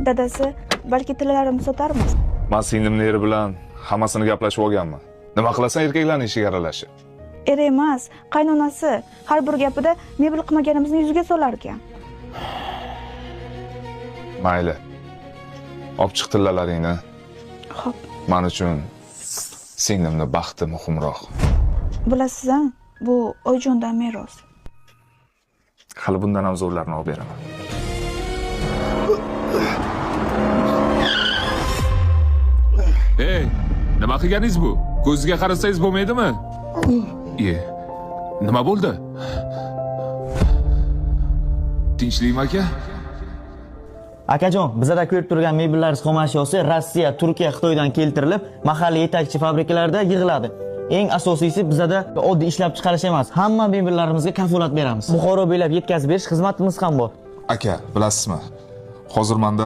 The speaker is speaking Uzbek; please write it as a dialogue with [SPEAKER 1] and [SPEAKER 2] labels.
[SPEAKER 1] Dadasi, balki tillalarimni sotarmiz?
[SPEAKER 2] Man singlimni eri bilan hammasini gaplashib olganman. Nima qilasan erkaklarning ishiga aralashib?
[SPEAKER 1] Eri emas, qaynonasi har bir gapida mebel qilmaganimizni yuziga solar ekan.
[SPEAKER 2] Mayli. Olib chiq tillalaringni.
[SPEAKER 1] Xo'p,
[SPEAKER 2] Man uchun singlimni baxti muhimroq.
[SPEAKER 1] bilasiz-a, bu Oyjondan meros.
[SPEAKER 2] Hali bundan ham zo'rlarini olib beraman.
[SPEAKER 3] Ey, nima qilganingiz bu? Ko'ziga qarasangiz bo'lmaydimi? Iye, nima bo'ldi? Tinchlikmi aka?
[SPEAKER 4] Akajon, bizada ko'rib turgan mebellar xom ashyosi Rossiya, Turkiya, Xitoydan keltirilib, mahalliy yetakchi fabrikalarda yig'iladi. Eng asosiysi bizada oddiy ishlab chiqarish emas, hamma mebellarimizga kafolat beramiz. Buxoro bo'ylab yetkazib berish xizmatimiz ham bor.
[SPEAKER 2] Aka, bilasizmi? Hozir menda